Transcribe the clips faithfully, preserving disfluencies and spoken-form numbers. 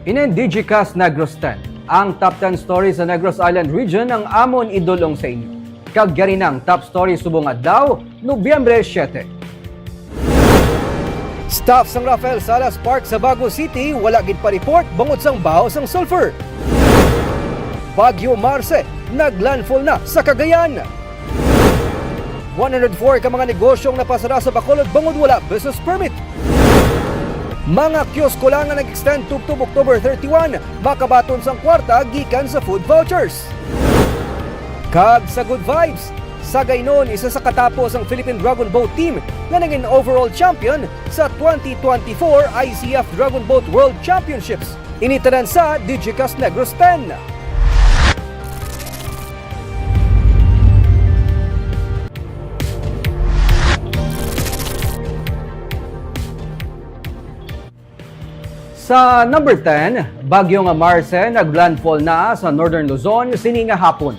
Inin Digicast Negros ten. Ang top ten story sa Negros Island Region ang amon idul-ong sa inyo. Kag yari na ang top story subong adlaw, Nobyembre siete. Staff sang Rafael Salas Park sa Bago City wala gid pa-report bangod sang baho sang sulfur. Bagyo Marce naglandfall na sa Cagayan. One hundred four ka mga negosyong napasara sa Bacolod bangod wala business permit. Mga kiosko lang ang nag-extend tubtob October thirty-one, makabaton sang kwarta gikan sa food vouchers. Kag sa good vibes, sa Gainon, isa sa katapos ang Philippine Dragon Boat Team nga naging overall champion sa twenty twenty-four I C F Dragon Boat World Championships. Ini tanan sa Digicast Negros ten. Sa number ten, bagyo nga Marce naglandfall na sa Northern Luzon sini nga hapon.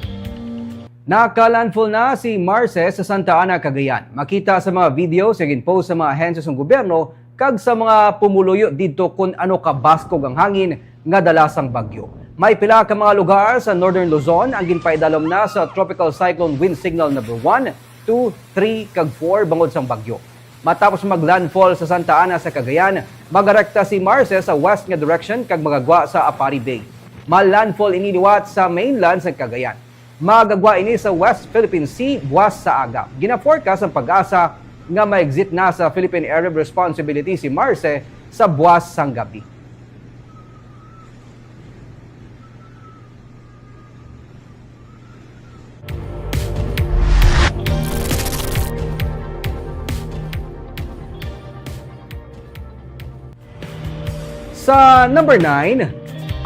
Naka-landfall na si Marce sa Santa Ana, Cagayan. Makita sa mga video sa ginpost sa mga ahensya sang gobyerno kag sa mga pumuluyo didto kon ano kabaskog ang hangin nga dala sang bagyo. May pila ka mga lugar sa Northern Luzon ang ginpaidalom na sa Tropical Cyclone Wind Signal number one, two, three, kag four bangod sang bagyo. Matapos mag-landfall sa Santa Ana sa Cagayan, magarekta si Marce sa west nga direction kag magagwa sa Aparri Bay. Ma-landfall ini liwat sa mainland sa Cagayan. Magagwa ini sa West Philippine Sea buwas sa aga. Gina-forecast ang PAGASA nga ma-exit na sa Philippine Area of Responsibility si Marce sa buwas sang gab-i. Sa number nine,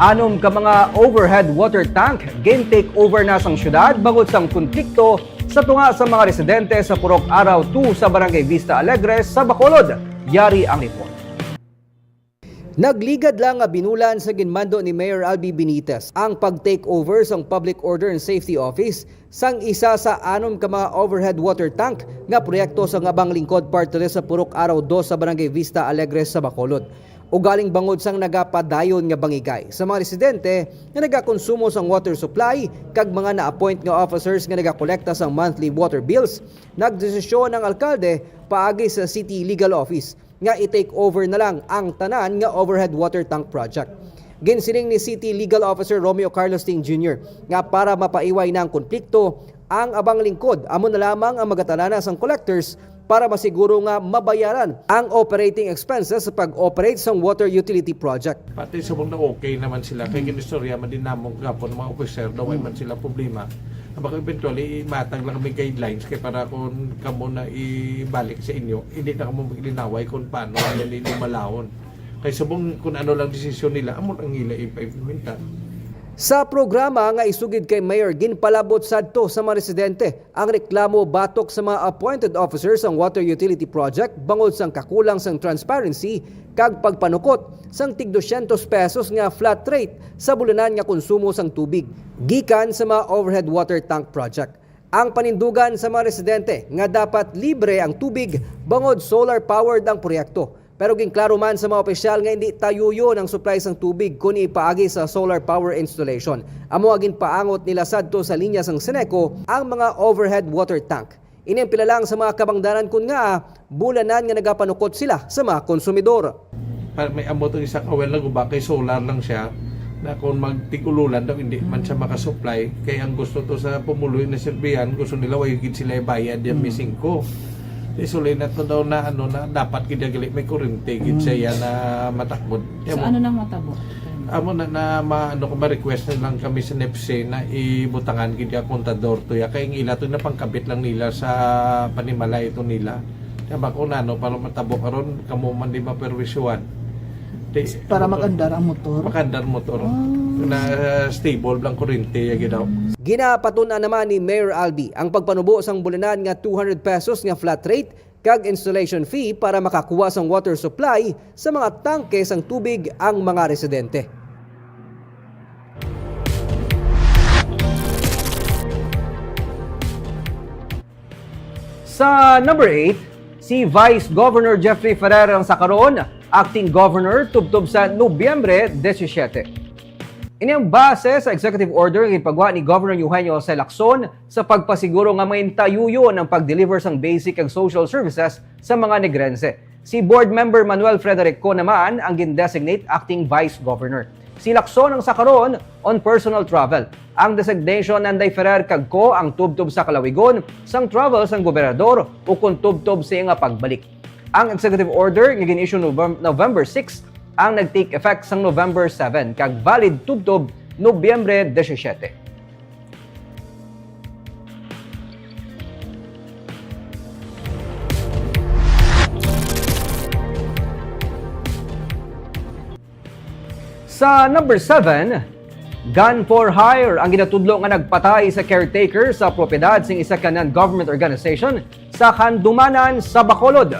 anom ka mga overhead water tank gin-take over na sang syudad bangod sang konflikto sa tunga sa mga residente sa Purok Araw two sa Barangay Vista Alegre sa Bacolod. Yari ang report. Nagligad lang nga binulan sa ginmando ni Mayor Albi Benitez ang pag-take over sang Public Order and Safety Office sang isa sa anom ka mga overhead water tank nga proyekto sa Abang Lingkod Party List sa Purok Araw dos sa Barangay Vista Alegre sa Bacolod. Ugaling bangod sang nagapadayon nga bangigay sa mga residente nga nagakonsumo sang water supply kag mga na-appoint nga officers nga nagakolekta sang monthly water bills, nagdesisyon ang alkalde paagi sa City Legal Office nga i-take over na lang ang tanan nga overhead water tank project. Ginsiling ni City Legal Officer Romeo Carlos Ting Junior nga para mapaiway na ang konflikto, ang Abang Lingkod amo na lamang ang magatalana sang collectors para masiguro nga mabayaran ang operating expenses sa pag-operate sang water utility project. Pati subong na okay naman sila, kay ginistorya man din namon gapon ang mga officer, daw way man sila problema. Baka eventually, imatag lang kami guidelines kay para kung kamo na ibalik sa inyo, hindi na kamo maglinaway kung paano nila ini malawon. Kay subong kung ano lang desisyon nila, amo ang ila ipaimplementar. Sa programa nga isugid kay Mayor, ginpalabot sadto sa mga residente ang reklamo batok sa mga appointed officers sang water utility project bangod sang kakulang sang transparency kag pagpanukot sang tig dosyentos pesos nga flat rate sa bulanan nga konsumo sang tubig gikan sa mga overhead water tank project. Ang panindugan sa mga residente nga dapat libre ang tubig bangod solar-powered ang proyekto. Pero ginklaro man sa mga opisyal nga hindi tayuyon ang supply sang tubig kon ipaagi sa solar power installation. Amo ang ginpaangot nila sadto sa linya sang Seneco ang mga overhead water tank. Ini ang pila lang sa mga kabangdanan kon ngaa bulanan nga nagapanukot sila sa mga konsumidor. Pa-, may amo tong isa ka well na guba kay solar lang siya, na kung magtig-ululan daw, hindi man siya makasupply. Kay ang gusto to sa pumuluyo na sirbihan, gusto nila way gid sila ibayad yung Mm. misingko. Kay sulay na to daw na, ano, na dapat gid gali may kurente gid Mm. siya na matakbod. So, Amo, ano nang matabo? Amo na, na ma-, ano ko, ma-request na lang kami sa nepse na ibutangan gid ya kontador to ya. Kay ang ila to na pangkabit lang nila sa panimalay ito nila. Kaya ba kung ano, para matabo karon, kamo man di maperwisyohan. Di, Para ano to, mag-andar ang motor? Mag-andar motor. Ah. Na, uh, stable lang kurente, ya gid daw. Ginapatun-an naman ni Mayor Albi ang pagpanubo sang bulanan nga two hundred pesos nga flat rate kag installation fee para makakuha sang water supply sa mga tangke sang tubig ang mga residente. Sa number eight, Si Vice Governor Jeffrey Ferrer ang sa karon acting governor tubtob sa Nobyembre disisiete. Ini ang base sa executive order nga ginpagwa ni Governor Eugenio Jose Lacson sa pagpasiguro nga maintayuyon ang pag-deliver sang basic kag social services sa mga Negrense. Si Board Member Manuel Frederico naman ang gin-designate acting vice governor. Si Lacson ang sa karon on personal travel. Ang designation ni Ferrer kag Co ang tubtob sa kalawigon sang travel sang gobernador ukon tubtob sa iya nga pagbalik. Ang executive order nga gin-issue Novem-, November six ang nag-take effect sang November seven kag valid tubtob Nobyembre disisiete. Sa number seven, gun for hire ang ginatudlo nga nagpatay sa caretaker sa propiedad sing isa ka non-government organization sa Handumanan sa Bacolod.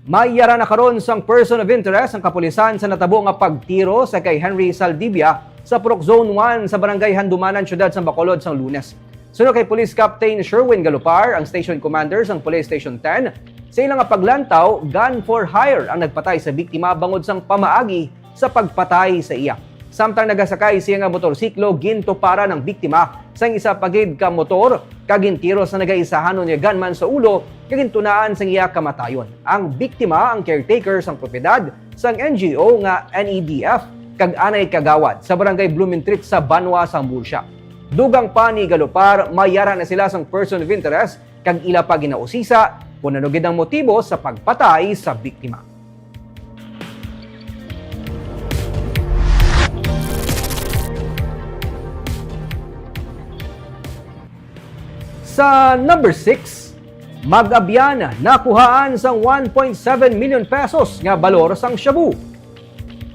May yara na karon sang person of interest ang kapulisan sa natabo nga pagtiro sa kay Henry Saldivia sa Purok Zone one sa Barangay Handumanan, Siyudad sang Bacolod sang Lunes. Suno kay Police Captain Sherwin Galopar, ang station commander sang Police Station ten, sa ila nga paglantaw, gun for hire ang nagpatay sa biktima bangod sang pamaagi sa pagpatay sa iya. Samtang nagasakay siya nga motorsiklo, gintuparan ang biktima sang isa pa gid ka motor kag gintiro sa nagaisahanon nga gunman sa ulo kag gintunaan sang iya kamatayon. Ang biktima ang caretaker sang propiedad sang N G O nga N E D F kag anay kagawad sa Barangay Blumentritt sa Banwa sang Murcia. Dugang pa ni Galopar, may yara na sila sang person of interest kag ila pa ginausisa kung ano gid ang motibo sa pagpatay sa biktima. Sa number six, mag-abyan nakuhaan sang one point seven million pesos nga balor sang shabu.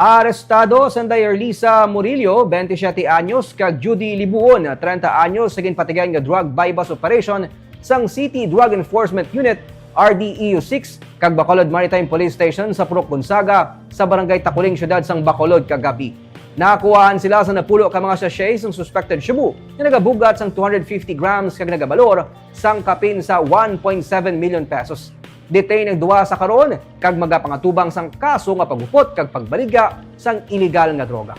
Arestado si Erlisa Murillo, twenty-seven anyos, kag Judy Libuon, treinta anyos, sa ginpatigayon nga drug buy-bust operation sang City Drug Enforcement Unit, R D E U six, kag Bacolod Maritime Police Station sa Purok Gonzaga, sa Barangay Taculing, Siyudad sang Bacolod, kagab-i. Nakuhaan sila sa napulo ka mga sachet sang suspected shabu nga nagabugat sang two hundred fifty grams kag nagabalor sang kapin sa one point seven million pesos. Detain ang duha sa karon kag magapangatubang sang kaso nga paghupot kag pagbaligya sang iligal nga droga.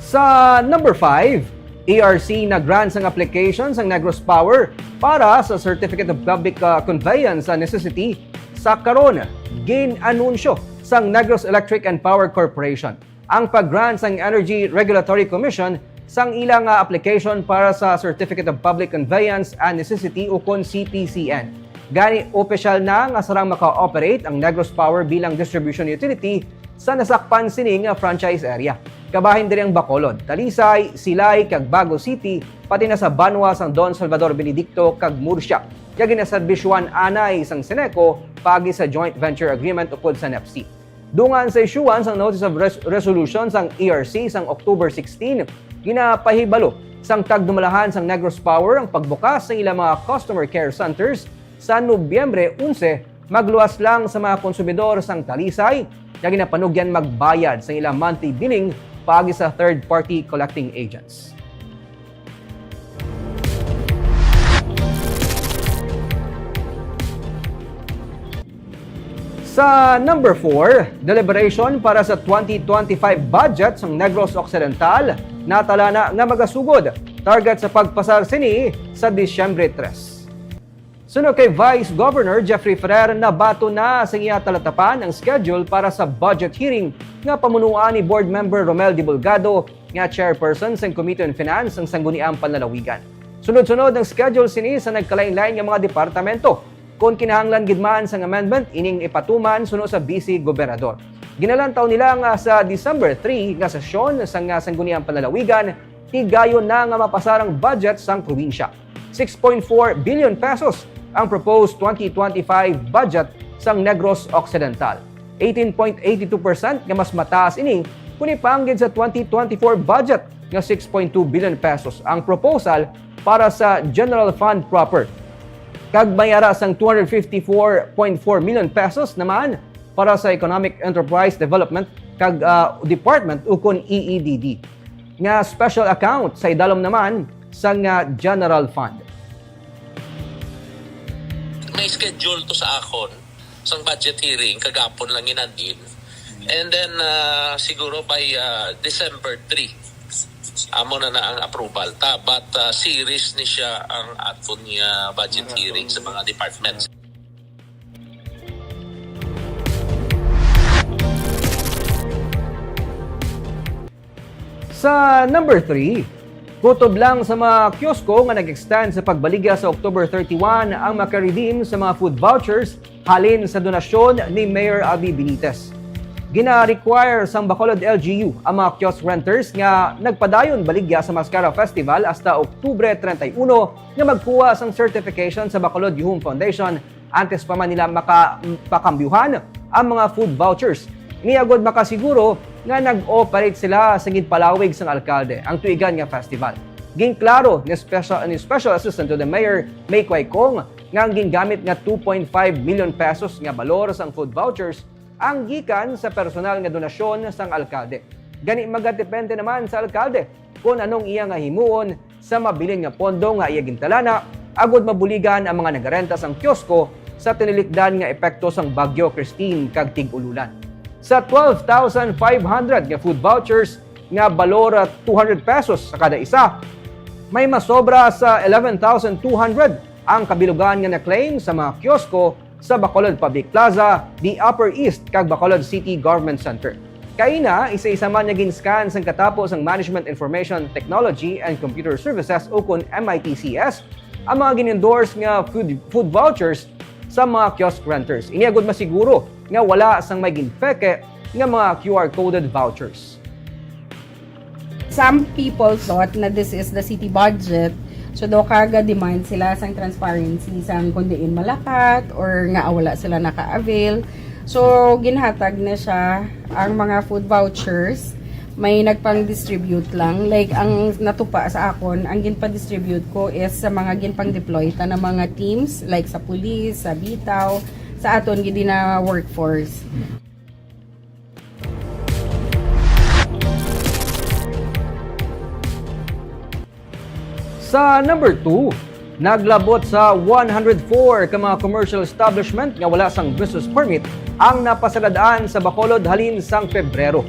Sa number five, E R C nag-grant sang application sang Negros Power para sa Certificate of Public, uh, Conveyance, uh, Necessity sa karon. Gin-anunsyo sang Negros Electric and Power Corporation ang pag-grant sang Energy Regulatory Commission sang ilang, uh, application para sa Certificate of Public Conveyance and Necessity ukon C P C N. Gani, opisyal na nga sarang maka-operate ang Negros Power bilang distribution utility sa nasakpan sini nga franchise area. Kabahin diri ang Bacolod, Talisay, Silay, kag Bago City, pati na sa banwa sang Don Salvador Benedicto kag Murcia, nga ginaserbisyuhan anay sang Ceneco paagi sa joint venture agreement upod sa NEPC. Dungan sa isyuhan sang Notice of Res-, Resolution sang E R C sang October sixteen, ginapahibalo sang tagdumalahan sang Negros Power ang pagbukas sa ilang mga customer care centers sa Nobyembre onse, magluwas lang sa mga konsumidor sang Talisay nga ginapanugyan magbayad sa ilang monthly billing paagi sa third-party collecting agents. Sa number four, deliberation para sa twenty twenty-five budget sang Negros Occidental natala na nga magasugod. Target sa pagpasar sini sa Disyembre tres. Suno kay Vice Governor Jeffrey Ferrer, nabaton na sa iya talatapan ang schedule para sa budget hearing nga pamunuan ni Board Member Romel Dibulgado, nga chairperson sang Committee on Finance sang Sangguniang Panlalawigan. Sunod-sunod ang schedule sini sa nagkalain-lain nga mga departamento. Kon kinahanglan gid man sang amendment, ining ipatuman suno sa Vice Gobernador. Ginalantaw nila nga sa December three nga sesyon sang, ah, Sangguniang Panlalawigan, higayon na nga mapasar ang budget sang probinsya. Six point four billion pesos ang proposed twenty twenty-five budget sang Negros Occidental. Eighteen point eight two percent nga mas mataas ini kon ipaanggid sa twenty twenty-four budget nga six point two billion pesos ang proposal para sa general fund proper. Kag may ara sang two hundred fifty-four point four million pesos naman para sa Economic Enterprise Development kag, ah, Department ukon E E D D. nga special account sa idalom naman sang, ah, general fund. May schedule to sa akon sang budget hearing kagapon lang ginadin. And then, ah, siguro by, ah, December three, amo na na ang approval ta. But, ah, series ni siya ang aton nga budget hearing sa mga departments. Sa number three, kutob lang sa mga kiosko nga nag-extend sa pagbaligya sa October thirty-one ang makaredeem sa mga food vouchers halin sa donasyon ni Mayor Abby Benitez. Gina-require sang Bacolod L G U ang mga kiosk renters nga nagpadayon baligya sa Mascara Festival hasta Oktubre treinta y uno nga magkuha sang certification sa Bacolod Yuhum Foundation antes pa man nila maka-, pakambyuhan ang mga food vouchers. Niya gud makasiguro nga nag-operate sila sa ginpalawig sang alkalde ang tuigan nga festival. Ginklaro ni Special, ni Special Assistant to the Mayor, May Kuay Kong, nga ang gingamit nga two point five million pesos nga balor sang food vouchers ang gikan sa personal nga donasyon sang alkalde. Gani, magadepende naman sa alkalde kon anong iya nga himuon sa mabilin nga pondo nga iya gintalana, agud mabuligan ang mga nagarenta sang kiosko sa tinilikdan nga epekto sang Bagyo Christine kag tig-ululan. Sa twelve thousand five hundred nga food vouchers nga balor two hundred pesos sa kada isa, may masobra sa eleven thousand two hundred ang kabilugan nga na-claim sa mga kiosko sa Bacolod Public Plaza, the Upper East, kag Bacolod City Government Center. Kaina, isa-isa man nga gin-scan sang katapo sang Management Information Technology and Computer Services, ukon M I T C S, ang mga gin-endorse nga food, food vouchers sa mga kiosk renters. Ini agud masiguro nga wala sang may ginpeke nga mga Q R coded vouchers. Some people thought na this is the city budget. So, daw kaga demand sila sang transparency sang kung diin malakat or nga wala sila naka-avail. So, ginhatag na siya ang mga food vouchers. May nagpang-distribute lang. Like, ang natupa sa akon, ang ginpa-distribute ko is sa mga ginpang-deploy ta na mga teams, like sa police, sa bitaw, sa aton gid na workforce. Sa number two, naglabot sa one hundred four ka mga commercial establishment nga wala sang business permit ang napasarad-an sa Bacolod halin sang Pebrero.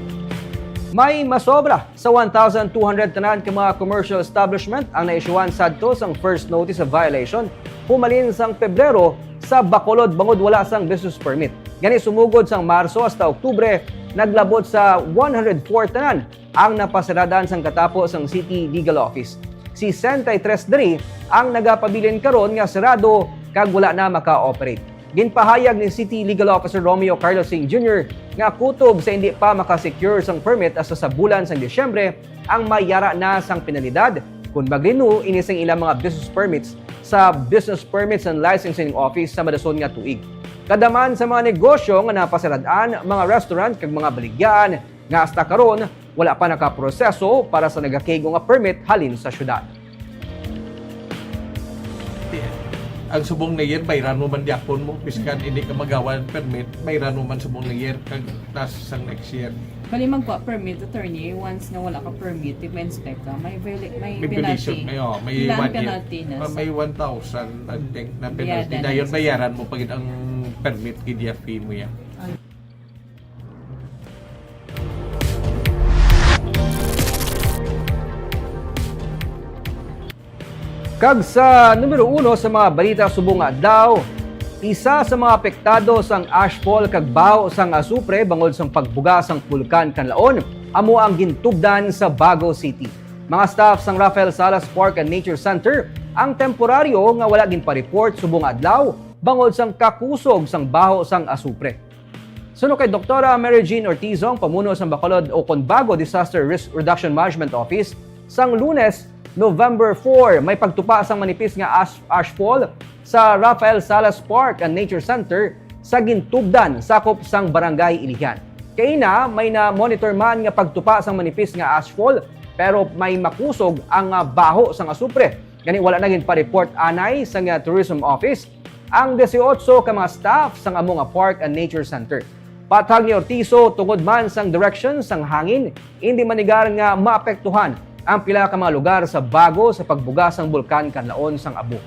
May masobra sa one thousand two hundred tanan ka mga commercial establishment ang naisyuhan sadto sang first notice of violation humalin sang Pebrero sa Bacolod bangod wala sang business permit. Gani, sumugod sang Marso hasta Oktubre, naglabot sa one hundred four tanan ang napasarad-an sang katapo sang City Legal Office. Sesenta y tres diri ang nagapabilin karon nga sarado kag wala na maka-operate. Ginpahayag ni City Legal Officer Romeo Carlos Singh Junior nga kutob sa indi pa maka-secure sang permit hasta sa bulan sang Disyembre ang may yara na sang penalidad kon mag-renew ini sang ilang mga business permits sa Business Permits and Licensing Office sa madason nga tuig. Kada man sa mga negosyo nga napasarad-an, mga restaurant kag mga baligyaan nga hasta karon wala pa nakaproseso para sa nagakig-o nga permit halin sa syudad. Ang subong na year, bayran mo man gyapon mo. Biskan hindi ka magawa ng permit, bayran mo man subong na year, kag tas sang next year. Bali, magkuha permit, attorney, once nga wala ka permit, if ma-inspect ka, may, viola- may, May penalty. Violation kayo, may Ilan one year. Penalty na Ah, sa- may one thousand, I think, na penalty. Bayad na Dayon, sa- bayaran mo pag ang permit, gid ya fee mo yan. Kag sa numero uno sa mga balita subong nga adlaw, isa sa mga apektado sang ashfall kag baho sang asupre bangod sang pagbuga sang Pulkan Kanlaon amo ang gintugdan sa Bago City. Mga staff sang Rafael Salas Park and Nature Center ang temporaryo nga wala ginpa-report subong adlaw bangod sang kakusog sang baho sang asupre. Suno kay Doktora Mary Jean Ortizong, pamuno sang Bacolod o kon Bago Disaster Risk Reduction Management Office, sang Lunes, November four, may pagtupa sang manipis nga ash- ashfall sa Rafael Salas Park and Nature Center sa Gintugdan, sakop sang Barangay Ilijan. Kaina, may na-monitor man nga pagtupa sang manipis nga ashfall, pero may makusog ang, ah, baho sang asupre. Gani, wala na ginpa-report anay sang, ah, Tourism Office ang dieciocho ka mga staff sang amo nga Park and Nature Center. Pathag ni Ortizo, tungod man sang direksyon sang hangin, indi manigar nga maapektuhan ang pila ka mga lugar sa Bago sa pagbuga sang Bulkan Kanlaon sang Abu.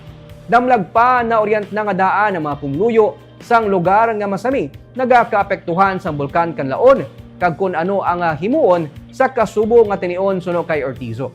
Damlag pa, naorienta nga daan ang mga pumuluyo sang lugar nga masami nagakaapektuhan sang Bulkan Kanlaon kag kon ano ang, ah, himuon sa kasubo nga tinion suno kay Ortizo.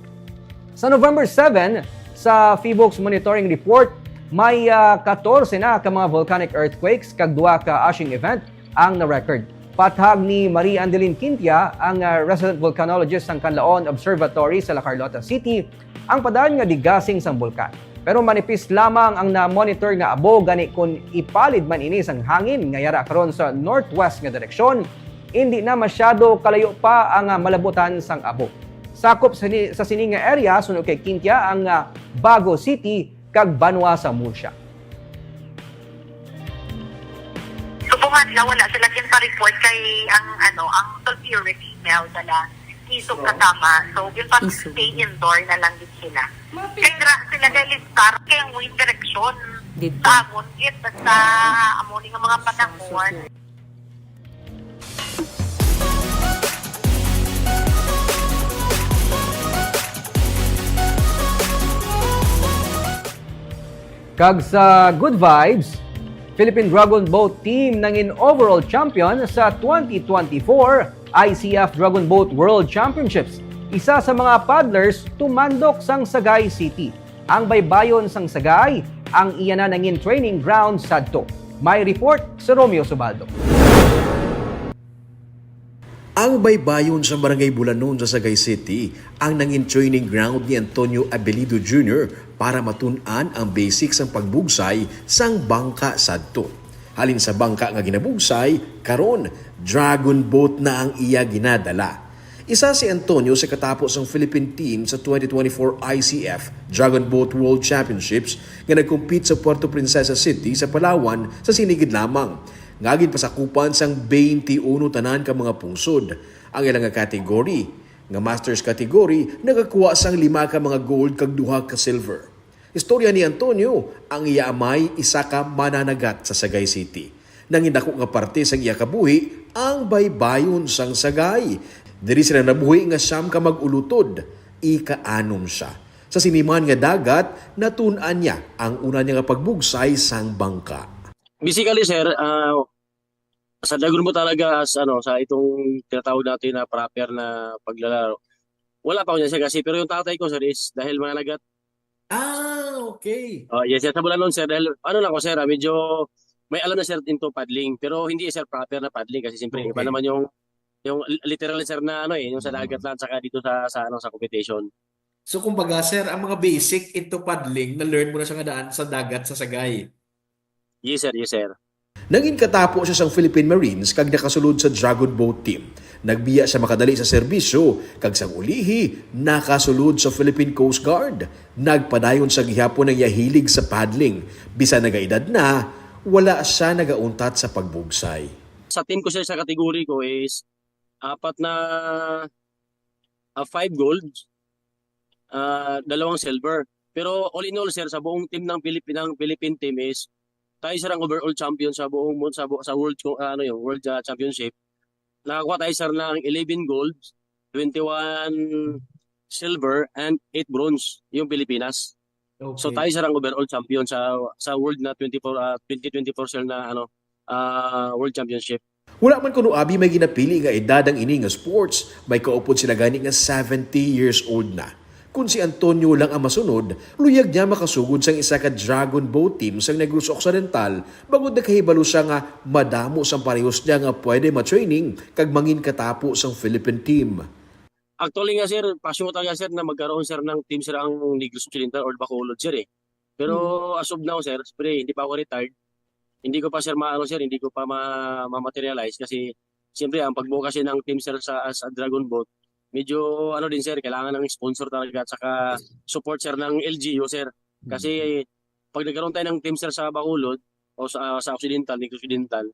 Sa November seven, sa PHIVOLCS monitoring report, may, ah, katorse na ka mga volcanic earthquakes kag duha ka ashing event ang na-record. Pathag ni Marie Andeline Quintia, ang, ah, resident volcanologist sang Kanlaon Observatory sa La Carlota City, ang padaan nga digasing sang bulkan. Pero manipis lamang ang na-monitor nga abo, gani kon ipalid man ini sang hangin nga yara karon sa northwest nga direksyon, indi na masyado kalayo pa ang, ah, malabutan sang abo. Sakop sa ni-, sa sini nga area, suno kay Quintia, ang, ah, Bago City kag banwa sa Murcia. Subong adlaw, wala sila ginpa-report kay ang, ano, ang sulfuric smell dala isog katama. So, ginpa-stay indoor na lang gid sila. Kay ra sila kay listar kay ang wind direction. Dito. Sa amon gid, basta amo ni nga mga panahon. Kag sa good vibes, Philippine Dragon Boat Team nangin overall champion sa twenty twenty-four I C F Dragon Boat World Championships. Isa sa mga paddlers tumandok sang Sagay City. Ang baybayon sang Sagay, ang iya na nangin training ground sadto. May report si Romeo Subaldo. Ang baybayon sa Barangay Bulanon sa Sagay City ang nangin training ground ni Antonio Abelido Junior para matun-an ang basics sang pagbugsay sang bangka sadto. Halin sa bangka nga ginabugsay, karon, dragon boat na ang iya ginadala. Isa si Antonio sa katapo sang Philippine team sa twenty twenty-four I C F Dragon Boat World Championships nga nag-compete sa Puerto Princesa City sa Palawan sa sini gid lamang, nga ginpasakupan sang twenty-one tanan ka mga pungsod. Ang ila nga category, nga masters category, nakakuha sang lima ka mga gold kag duha ka silver. Istorya ni Antonio, ang iya amay isa ka mananagat sa Sagay City. Nangin dako nga parte sang iya kabuhi ang baybayon sang Sagay. Diri sila nabuhi nga siyam ka mag-ulutod, ika-anom sia. Sa sini man nga dagat, natun-an niya ang una niya nga pagbugsay sang bangka. Basically, sir, ah, sa Dragon Boat talaga, as, ano, sa itong tinatawag natin na proper na paglalaro, wala pa ako niya, sir, kasi, pero yung tatay ko, sir, is dahil managat. Ah, okay. Oh, yes, sir. Sa Bulanon, sir, dahil, ano lang ko, sir, ah, medyo may alam na, sir, into paddling, pero hindi, sir, proper na paddling kasi siyempre iba Okay. naman yung, yung literal, sir, na ano eh, yung sa dagat lang, saka dito sa, sa, ano, sa competition. So, kumbaga, sir, ang mga basic into paddling, na-learn mo na siya nga daan sa dagat sa Sagay. Yes, sir. Yes, sir. Nangin katapo siya sang Philippine Marines kag nakasulod sa Dragon Boat Team. Nagbiya siya makadali sa serbisyo, kag sang ulihi, nakasulod sa Philippine Coast Guard. Nagpadayon sa gihapon ang iya hilig sa paddling. Bisan nagaedad na, wala siya nagauntat sa pagbugsay. Sa team ko, sir, sa category ko is apat na, ah, five gold, ah, dalawang silver. Pero all in all, sir, sa buong team ng Philip-, ng Philippine team is tayo, sir, ang overall champion sa buong mon-, sa bu-, sa world co-, ah, ano yung world, ah, championship. Nakakuha tayo, sir, ng eleven gold, twenty-one silver, and eight bronze yung Pilipinas. So Okay. tayo, sir, ang overall champion sa sa world na twenty-four, ah, twenty twenty-four, sir, na ano, ah, world championship. Wala man kuno abi may ginapili nga edad ang ini nga sports, may kaupod sila gani nga seventy years old na. Kun si Antonio lang ang masunod, luyag niya makasugod sang isa ka Dragon Boat Team sang Negros Occidental, bangod nakahibalo siya nga madamo sang parehos niya nga pwede ma-training kag mangin katapo sang Philippine team. Actually nga, sir, passion ko talaga, sir, na magkaroon, sir, ng team, sir, ang Negros Occidental or Bacolod, sir, eh. Pero Hmm. as of now, sir, siyempre, hindi pa ako retired. Hindi ko pa, sir, maano, sir, hindi ko pa ma-, ma-materialize kasi, siyempre, ang pagbuo kasi ng team, sir, sa, sa Dragon Boat, medyo, ano din, sir, kailangan ng sponsor talaga at saka support, sir, ng L G U, sir. Kasi, pag nagkaroon tayo ng team, sir, sa Bacolod o sa, sa Occidental, Negros Occidental,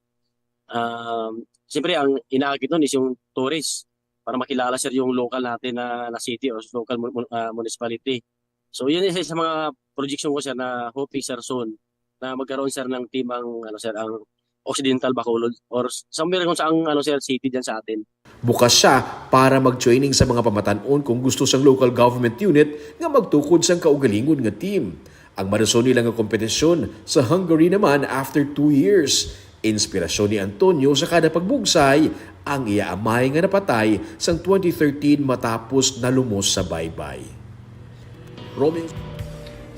um, siyempre, ang inaakit nun is yung tourist para makilala, sir, yung local natin na, na city or local mun-, mun-, ah, municipality. So, yun isa sa mga projection ko, sir, na hoping, sir, soon na magkaroon, sir, ng team ang, ano, sir, ang Occidental Bacolod or somewhere kung saang, ano, sir, city dyan sa atin. Bukas siya para mag-training sa mga pamatan-on kung gusto sang local government unit nga magtukod sang kaugalingon nga team. Ang marason nila nga kompetisyon sa Hungary naman after two years. Inspirasyon ni Antonio sa kada pagbugsay ang iya amay nga napatay sang twenty thirteen matapos nalumos sa baybay. Roming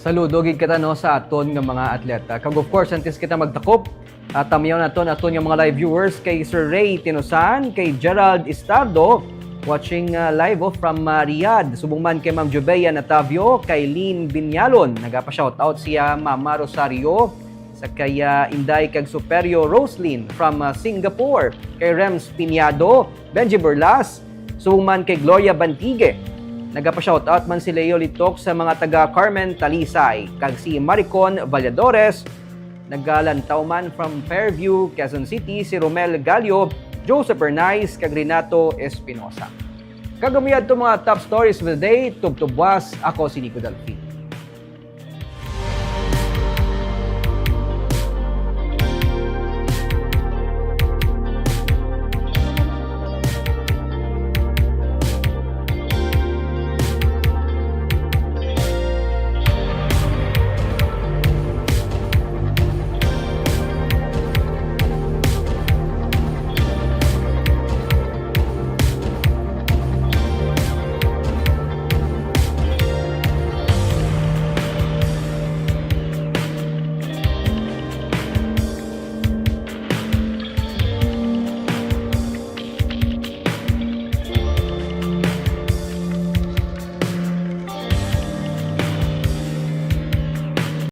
Saludo gid kita, no, sa aton nga mga atleta. Kag of course, antes kita magtakop, uh, tamyaw naton aton nga mga live viewers kay Sir Ray Tinosan, kay Gerald Istardo, watching uh, live, oh, from uh, Riyadh. Subong man kay Ma'am Jubea Natavio, kay Lynn Binyalon, nagapa-shoutout siya Mama Rosario, sa kay uh, Inday kag Superio Roslyn from uh, Singapore, kay Rems Piñado, Benji Burlas, subong man kay Gloria Bantigue. Nagapa-shoutout man si Leo Litok sa mga taga Carmen, Talisay, kag si Maricon Valladores. Nagalantaw man from Fairview, Quezon City, si Romel Gallo, Joseph Bernays, kag Renato Espinosa. Kag kami adto mga top stories of the day, tubtubwas, ako si Nico Delfino.